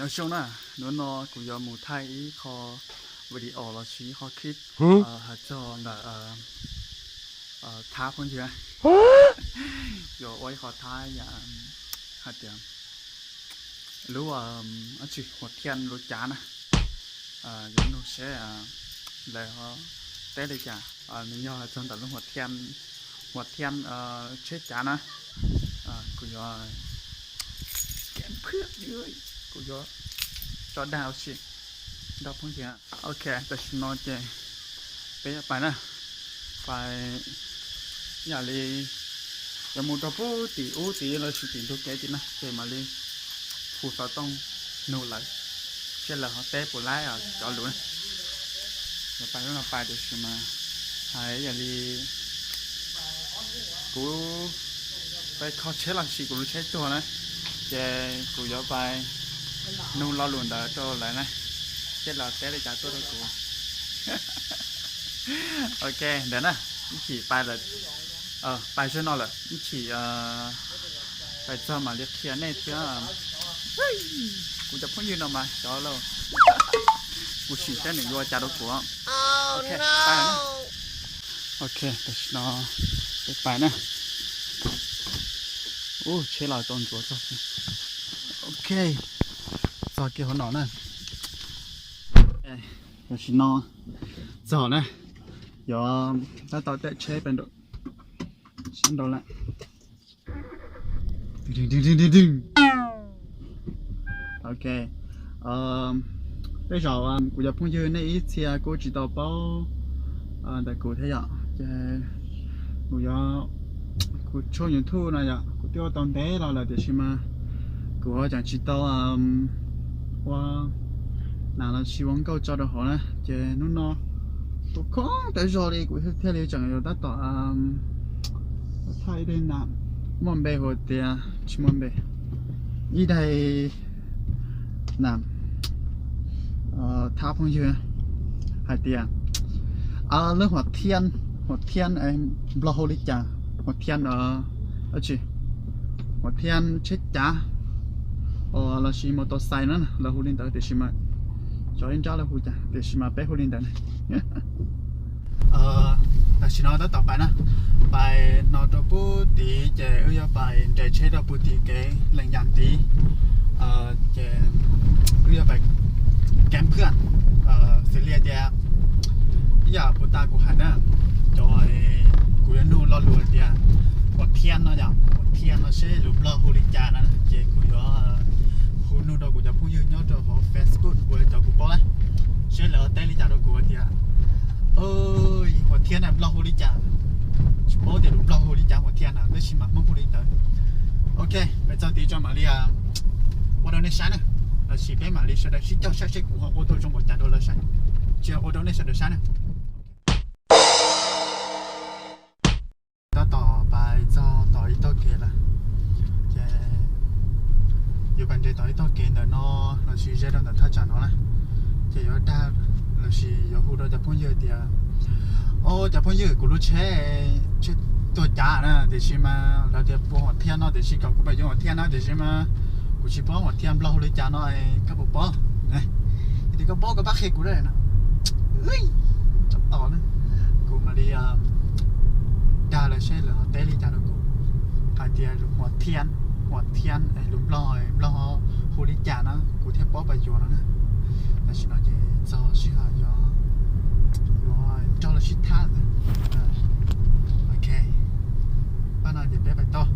Nyob zoo na, hnub no kuv yuav mus thaij ib qho video los sis ib qho clip hais txog ntawm thab phooj ywg, yuav ua ib qho thab yam hais tias lub, tsis, huam thiaj lub cav na. Yuav nug seb lawv ho teb li cas. Nws yog hais txog ntawm lub huam thiaj, huam thiaj tsheb cav na. Kuv yuav, kuv yuav tso dag ua si nrog phooj ywg. Ok, tam sim no ces peb yuav pais na, pais yam li yuav mus rau puag tim ub tid los sis tim ntug kev tid na, ces mam li hu xov tooj nug lawv seb lawv ho teb puas laib cov lus na. Yuav pais lub no pais tiam sis mas hais yam li kuv pais kho tsheb los sis kuv lub tsheb tuag na, ces kuv yuav pais nug lo lus ntawd rau lawv na, seb lawv teb li cas tuaj rau kuv. Ok, ntawd na, ib chim pais lawm, pais zog no lawm, ib chim pais txog mam li qhia nej thiab. Kuv cov phooj ywg no mas xyov lauj, kuv sim saib nws yuav cas rau kuv. Ok, tam sim no peb pais na. Ub, tsheb los tau ntxuav txog. Ok, txog kiag hauv no na. Tam sim no txog na, yuav tab tom teb tsheb pem sab nraud lawm. Ok, tej zaum kuv cov phooj ywg nej ib txhia kuj tsis tau paub ntawm kuv thiab yom, ces kuv yuav, kuv tshooj YouTube no yom kuv twb ua tau ntev los lawm tiam sis mas kuv ho tseem tsis tau ua nas los sis ua nkauj tso rau hauv na, ces hnub no kuv khoob tas zog li kuv thiaj li tseem yuav tab tom thaij ib daim nas muaj npe hu tias, tsis muaj npe, ib daim nas thab phooj ywg hais tias lub huam thiaj, huam thiaj Nplog hu li cas, huam thiaj, tsis, huam thiaj tsheb cav los sis mos tos xais na lawv hu li ntawd tiam sis mas cov ib nrab lawv hu cas tiam sis mas peb hu li ntawd na. Tam sim no tab tom pais na, pais no rau puag tid ces wb yuav pais nres tsheb rau puag tim kev lees yas tid, ces wb yuav pais kev phwj, xws li tias ib yam puag ta kuv hais na, cov, kuv yuav nug lo lus tias huam thiaj no yom, huam thiaj no seb lus Nplog hu li cas na, ces kuv yuav hu nug rau kuv cov phooj ywg nyob rau hauv Facebook uas cov kuv paub na, seb lawv teb li cas rau kuv tias huam thiaj na Nplog hu li cas. Tsis paub tias lus Nplog hu li cas huam thiaj na, tab sis mas Hmoob hu li ntawd. Ok, peb txog tid tso mam li ua rau nej saib na, los sis peb mam li sawv daws sib caug saib seb kuv ho ua tau zoo npaum cas rau lawv saib. Tsis, ua rau nej sawv daws saib na. Tab tom pais txog tom ib tog kev lawm, ces yuav pais nres tom ib tog kev ntawm no los sis ze rau ntawm thaj tsam no na, ces yuav dag los sis yuav hu rau cov phooj ywg tias, o cov phooj ywg, kuv lub tsheb, tsheb tuag cav na tiam sis mas lawv tias puas huam thiaj no tiam sis kom kuv pab yuav huam thiaj no tiam sis mas kuv tsis paub huam thiaj Nplog hu li cas no, koj puas paub? Yog tias koj paub koj pab qhia kuv na. Tso tos na, kuv mam li dag lawv seb lawv ho teb li cas rau kuv hais tias lus huam thiaj, huam thiaj lus Nplog, Nplog hu li cas no kuv thiaj paub pab yuav no na. Tam sim no ces txog sij hawm yuav, yuav nrog lawv sib thab lawm. Ok, pab no ces peb pais tau.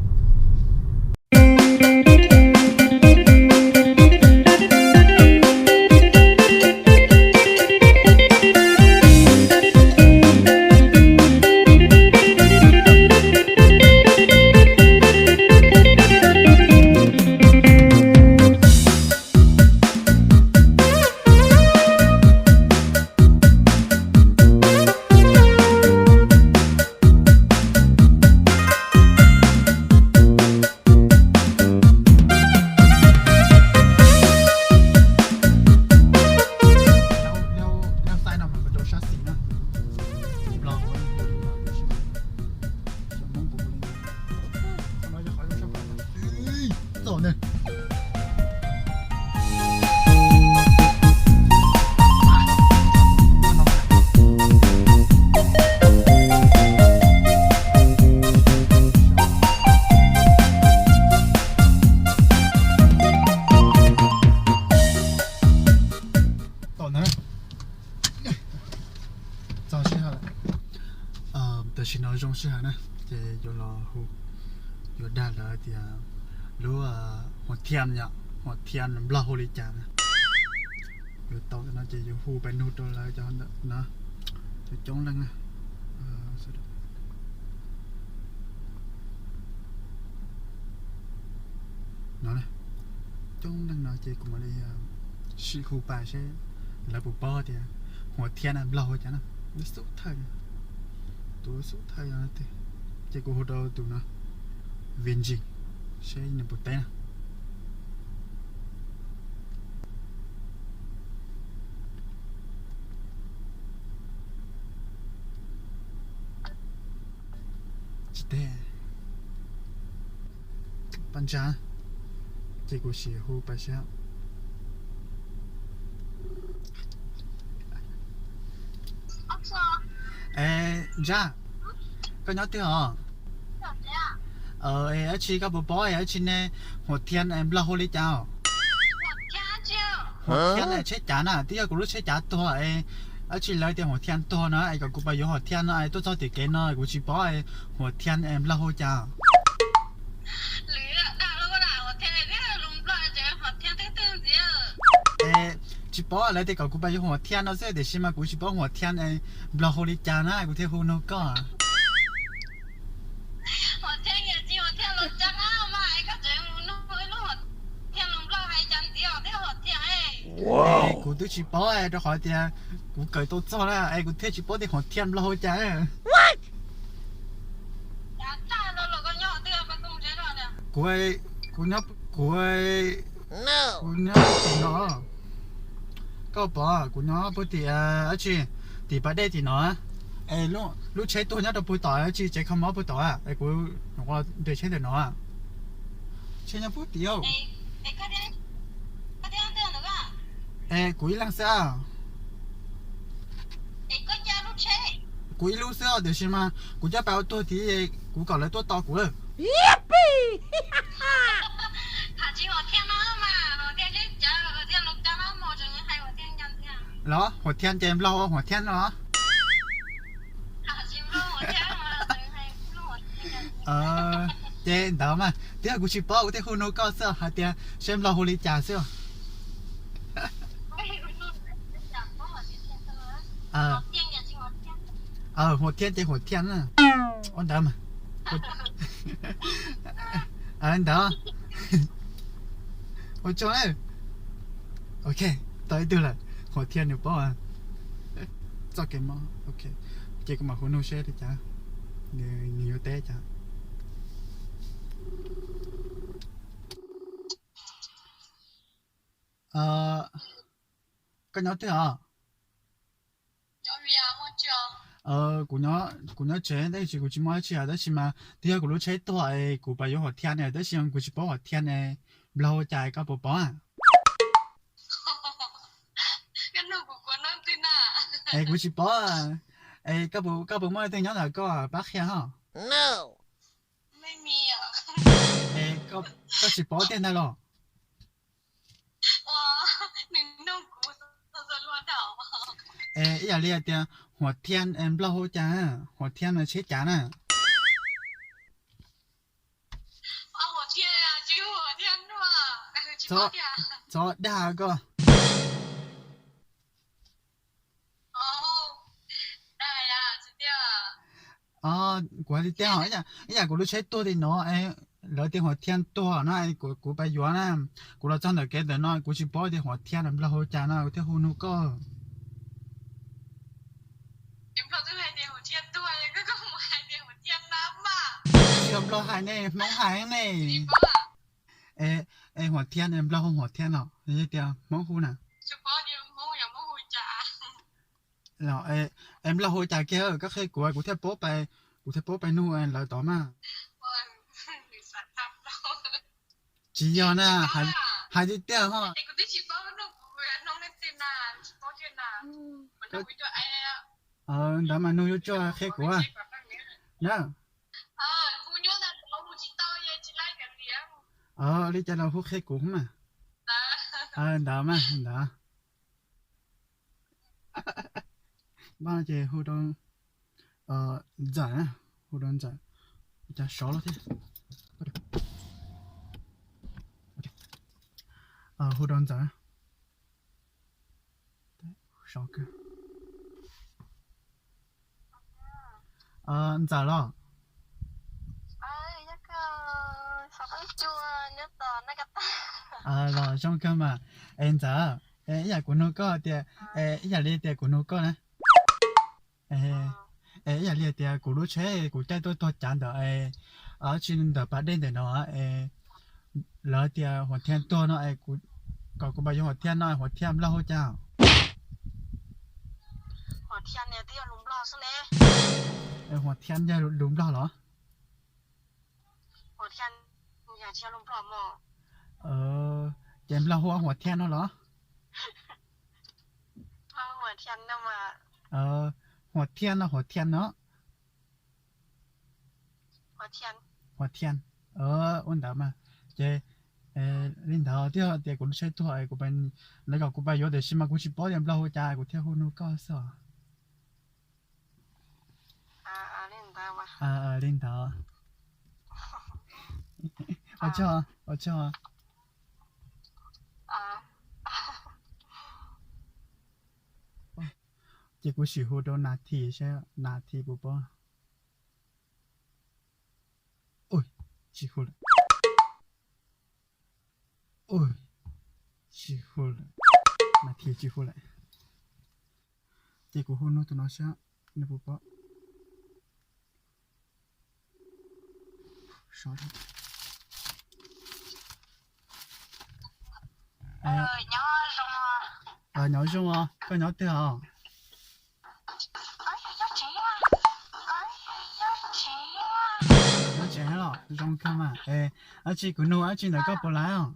Txog sij hawm, tam sim no zoo sij hawm na, ces yuav los hu, yuav dag lawv tias lub Huam Thiam yom, Huam Thiam Nplog hu li cas na. Yuav tau no ces yuav hu pais nug rau lawv cov ntawm no, cov coob leej na. No, coob leej no ces kuv mam li sim hu pais seb lawv puas paub tias Huam Thiam Nplog hu cas na. Xub thawj, tus xub thawj no, ces kuv hu rau tus no, Vin Jin, seb nws puas teb na. Tsis teb. Pab Ntsa, ces kuv sim hu pais seb. Es Ntsa, koj nyob twg os? Dab tsi koj puas paub dab tsi ne, Huam Thiam Nplog hu li cas? Huam Thiam tsheb cav na, twb yog kuv lub tsheb cav tuag es dab tsi lawv tias Huam Thiam tuag no es kom kuv pais yuav Huam Thiam no es tuaj txog tim kev no kuv tsis paub Huam Thiam Nplog hu cas. Es tsis paub, lawv tias kom kuv pais yuav Huam Thiam no xwb tiam sis mas kuv tsis paub Huam Thiam Nplog hu li cas na kuv thiaj hu nug koj. Es kuv twb tsis paub rau qhov tias kuv kawm tau txog na es kuv thiaj tsis paub tias Huam Thiam Nplog hu cas. Kuv, kuv nyob, kuv, kuv nyob tim no. Koj pom kuv nyob puag tim dab tsi, tim pas dej tim no. Es lub tsheb tuag nyob rau puag tom dab tsi tsev kho mob puag tom es kuv nres tsheb ntawm no. Tsheb nyob puag tim. Es kuv ib leeg xwb. Kuv ib lub xwb tiam sis mas kuv coj pais ua tuag tid, kuv kom lawv tuaj tos kuv lawm. Los Huam Thiam ces Nplog hu Huam Thiam no. Ces ntawd mas twb yog kuv tsis paub kuv thiaj hu nug koj xwb hais tias seb Nplog hu li cas xwb. Huam Thiam ces Huam Thiam na. Ua ntawd mas. Ntawd. Ua tsaug. Ok, tau ib tug lawm, Huam Thiam nws paub txoj kev mob. Ok, ces kuv mam hu nug seb li cas, nws yuav teb cas. Koj nyob twg os? Kuv nyob tsev tab sis kuv tsis muaj dab tsi os, tab sis mas twb yog kuv lub tsheb tuag es kuv pais yuav Huam Thiam ne, tab sis kuv tsis paub Huam Thiam ne, Nplog hu cas koj puas paub? Es kuv tsis paub. Es koj puas muaj leej twg nyob ntawm koj pab qhia ho? Es koj tsis paub tiag ntag los? Es ib yam li hais tias Huam Thiam es Nplog hu cas, Huam Thiam no tsheb cav na. Txhob dag koj. Kuv hais li tiag, ib yam kuv lub tsheb tuag li no, lawv tias Huam Thiam tuag no, kuv pais yuav na, kuv los txog ntawm kev ntawm no kuv tsis paub tias Huam Thiam Nplog hu cas no kuv thiaj hu nug koj. Tsis yog Nplog hais ne, Hmoob hais ne. Es Huam Thiam Nplog hu Huam Thiam no, yog tias Hmoob hu na. Es Nplog hu cas kiag koj qhia kuv, kuv thiaj paub pais, kuv thiaj paub pais nug lawv tod mas. Tsis yog na, hais tiag tiag ho. Ntawd mas nug yuav tsum qhia kuv na. Li cas los hu qhia kuv mas. Ntawd mas ntawd. Npaj ces hu rau Ntxawm na, hu rau Ntxawm. Cas sov los thiab. Hu rau Ntxawm. Sov kawg. Ntxawm los? Los zoo kawg mas. Es Ntxawm, ib yam kuv nug koj tias, ib yam li tias kuv nug koj na, ib yam li tias kuv lub tsheb kuv caij tuaj tuag cav ntawm, tsis ntawm pas dej ntawm no, lawv tias Huas Thiaj tuag no, kom kuv mam yuav Huas Thiaj no, Huas Thiaj Nplog hu cas? Huas Thiaj yog lus Nplog los? Ces Nplog hu ua Huas Thiaj no los? Huas Thiaj no, Huas Thiaj no. Huas Thiaj. Ua ntawd mas. Ces li ntawd twb yog tias kuv lub tsheb tuag, lawv kom kuv pab yuav tiam sis mas kuv tsis paub tias Nplog hu cas kuv thiaj hu nug koj xwb os. Li ntawd. Ua tsaug, ua tsaug. Ces kuv sim hu rau Nas This saib Nas This puas paub. Tsis hu lawm. Tsis hu lawm. Nas This tsis hu lawm. Ces kuv hu nug tus no saib nws puas paub. Nyob zoo os, koj nyob twg os? Nyob tsev los? Zoo kawg mas. Dab tsi kuv nug dab tsi ntawm koj puas laib os?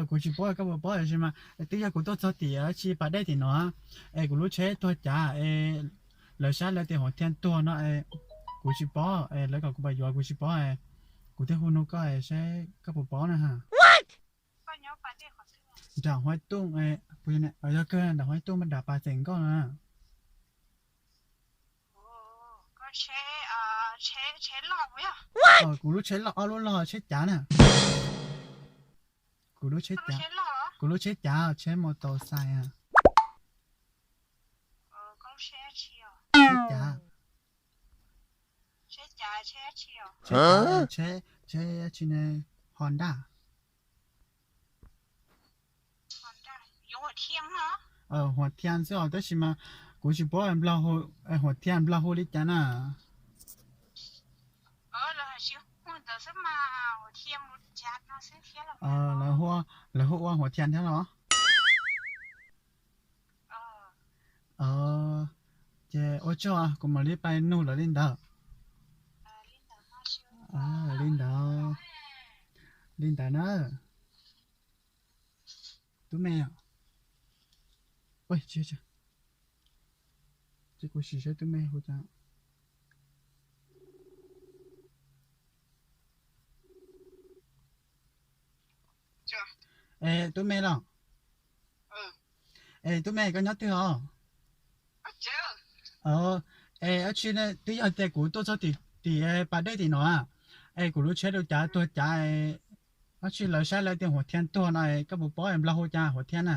Kuv tsis paub koj puas paub tiam sis mas twb yog kuv tuaj txog tim dab tsi pas dej tim no, es kuv lub tsheb tuag cav es lawv saib lawv tias Huas Thiaj tuag no, kuv tsis paub, lawv kom kuv pab yuav kuv tsis paub, kuv thiaj hu nug koj saib koj puas paub na. Nram Huaib Tooj, yog kawg nram Huaib Tooj mas nram pas xeem nkauj na. Kuv lub tsheb loj, ob lub loj tsheb cav na. Kuv lub tsheb cav, kuv lub tsheb cav tsheb mos taus xais. Tsheb cav, tsheb, tsheb Honda. Huas Thiaj xwb os, tab sis mas kuv tsis paub Nplog hu, Huas Thiaj Nplog hu li cas na. Lawv hu, lawv hu ua Huas Thiaj thiab los? Ces ua tsaug, kuv mam li pais nug lawv li ntawd. Li ntawd, li ntawd na. Tub me, ces kuv sim saib tub me hu cas. Es tub me los? Es tub me, koj nyob twg os? Es dab tsi ne, twb yog tias kuv tuaj txog tim pas dej tim no, es kuv lub tsheb lub cav tuag cav, dab tsi lawv saib lawv tias Huas Thiaj tuag no, koj puas paub Nplog hu cas Huas Thiaj na?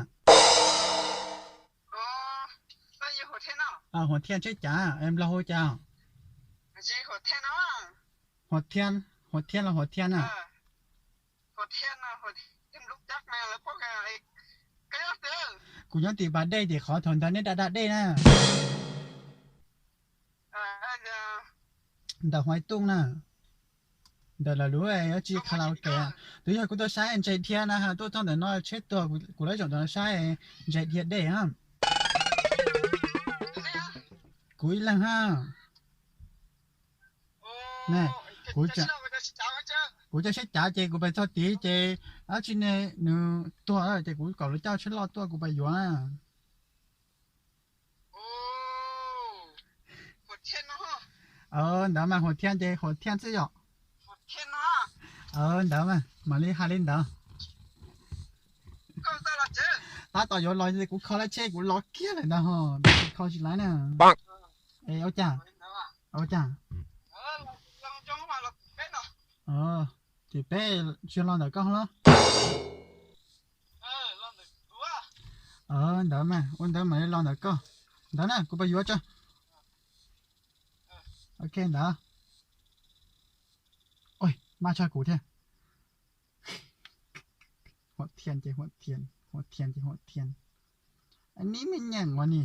Huas Thiaj tsheb cav, Nplog hu cas? Huas Thiaj, Huas Thiaj los Huas Thiaj na? Kuv nyob tim pas dej tim qhov thaum ntawd nej da da dej na. Ntawm Huaib Tooj na. Ntawm lawv lub dab tsi karaoke. Twb yog kuv tuaj saib ntses dhia na, tuaj txog ntawm no tsheb tuag, kuv lawv zaum ntawm no saib ntses dhia dej na. Kuv ib leeg na. Kuv coj tsheb cav ces kuv pais txog tid ces dab tsi ne nws tuag ces kuv kom lawv coj tsheb loj tuaj kuv pais yuav. Ntawd mas Huas Thiaj ces Huas Thiaj xwb yom. Ntawd mas mam li hais li ntawd. Tab tom yuav los kuv kho lawm tsheb kuv los kiag lawm ntag ho, kho tsis laib na. Es ua cas, ua cas? Ces peb tsis los ntawm koj los? Ntawd mas ua ntawd mam li los ntawm koj. Ntawd na kuv pab yuav tso. Ok ntawd. Oj, maj tshaj kuv thiab. Huam Thiam ces Huam Thiam, Huam Thiam ces Huam Thiam. Neb me nyeem ua ni,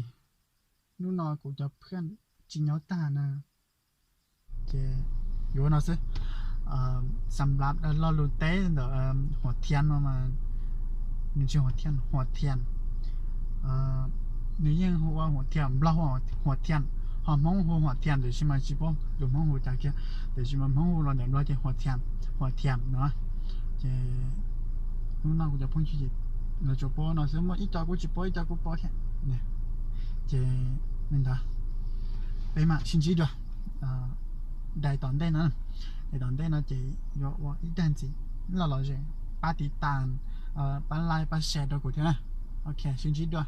hnub no kuv cov phooj ywg tsis nyob tag na. Ces yuav no xwb. Xam lav lo lus teb ntawm Huam Thiam no mas nws tsis Huam Thiam, Huam Thiam. Nws yeej hu ua Huam Thiam, Nplog hu ua Huam Thiam, ho Hmoob hu Huam Thiam tiam sis mas tsis paub tus Hmoob hu cas kiag, tiam sis mas Hmoob hu los ntawm Nplog ces Huam Thiam, Huam Thiam no. Ces hnub no kuv cov phooj ywg lawv tsuas paub no xwb, muaj ib co kuj tsis paub ib co kuj paub thiab. Ces li ntawd, peb mam sib ntsib dua daim tom ntej no. Daim tom ntej no ces yuav ua ib daim ntxiv, los lom zem pab tiv tas, pab like pab share rau kuv thiab na. Ok, sib ntsib dua.